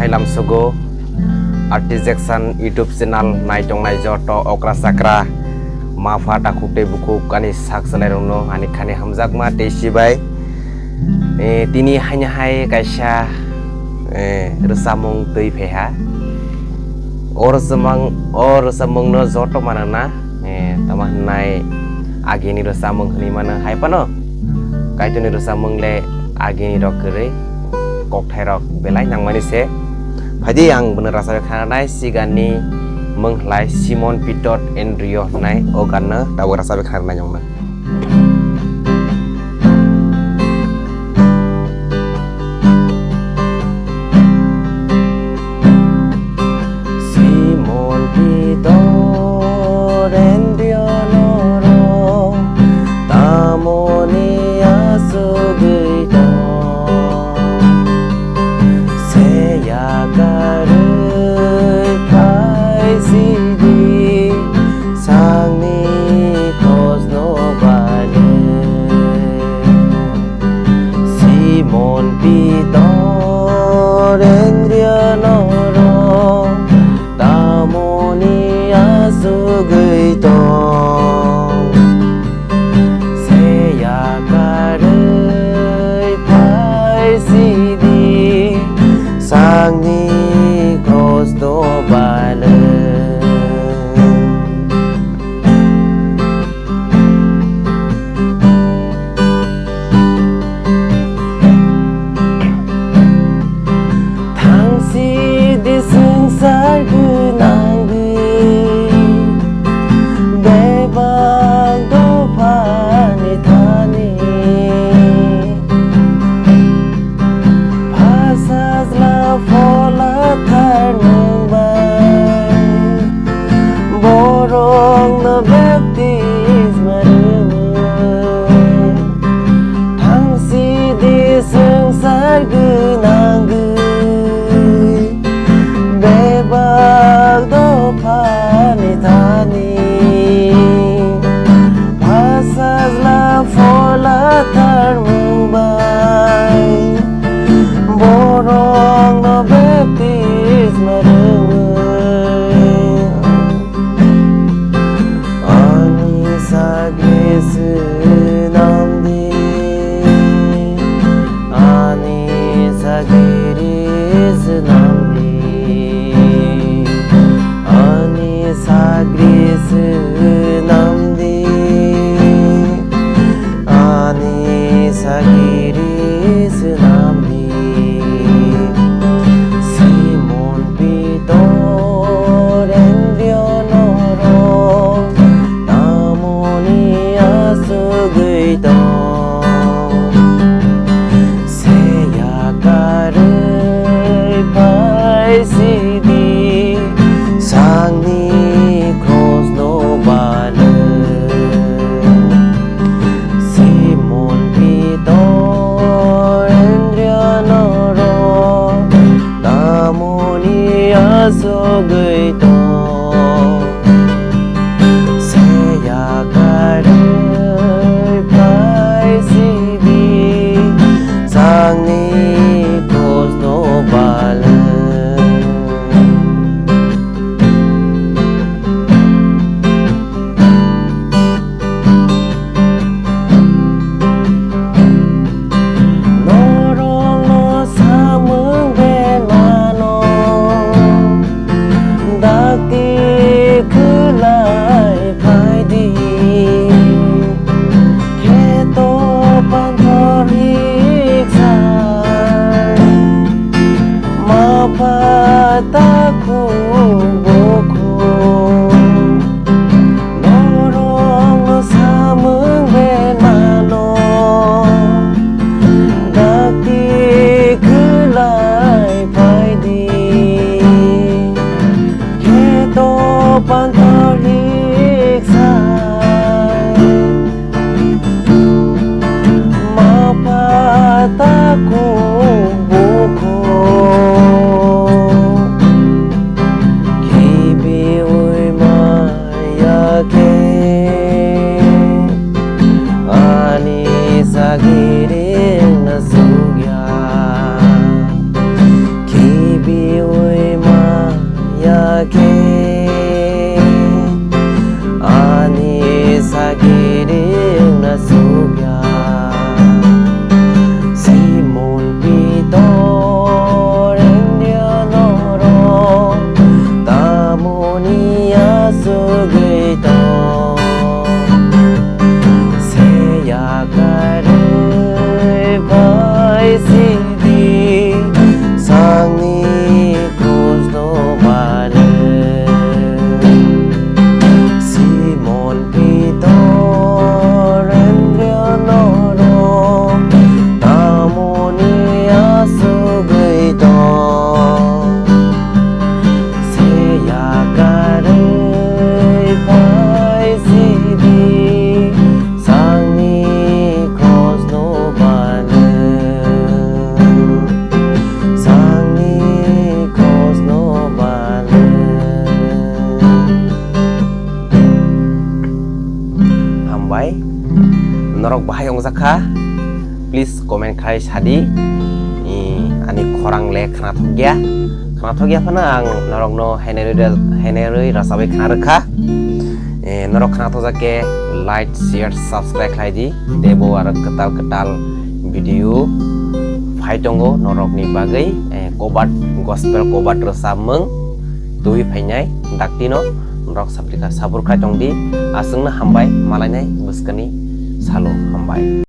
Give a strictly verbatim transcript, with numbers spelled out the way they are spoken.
Lamsogo Artijection YouTube channel naitongnai joto okra chakra, ma pha takhuk tei bukhuk ani sak chalairokno ani khani hamjakma tei sibai. Eh, tini haino hai kaisa, eh, rwchapmung twi phaiha. O rwchapmung, o rwchapmungno joto manana, eh, tamo hwnai agini rwchapmung hwnwi mano hai phano. Kaitorni rwchapmung le agini rok kwrwi, kokthairok belai nangmani se. Phaidi ang bono rwchapwi khananai, si ganni mung hlai Simon Pitor Andrio hwnai, o ganno tabuk rwchapwi khananai nongno. Simon Pitor Andrio norok tamoni asugwi tong? Seya karwi phai sidi, sakni krosno balwi. Simon Pitor Andrio norok tamoni asugwi tong? Seya karwi phai sidi, sakni krosno balwi. Thangsi di swngchar gwnangwi bebak dophani thani. Pha Sajla Phola Tharmung bai borokno baptisma rwui, thangsi di swngchar gwnangwi bebak dophani thani. Pha Sajla Phola Tharmung bai borokno baptisma rwui, ani sagri swnam di, ani sagri swnam di, ani sagri swnam di, ani sagri swnam di. Simon Pitor Andrio norok tamoni asugwi tong? Seya karwi phai sidi, sakni krosno balwi. Simon Pitor Andrio norok tamoni asugwi tong? Seya karwi phai sidi, sakni krosno balwi. Norokno samung benmano dakti khwlai phaidi. Kheto panthor hiksai, mapha takhuk bukhuk. Norokno samung benmano dakti khwlai phaidi. Kheto panthor hiksai, mapha takhuk bukhuk. Wngjak kha, please comment khai sadi. I, ani khorang le khnathok ya. Khnathok ya phano ang norokno heneri da-, heneri rasabai khna rwkha. E, norok khnathok jak khe like, share, subscribe khlai di. Tebo aro kwtal kwtal video phai tongo norokni bagwi. E, kobat, gospel kobat rwchapmung twi phainai daktino norok sabrikha, sabur khai tong di. Aswkno hambai, malainai bwskani salo hambai.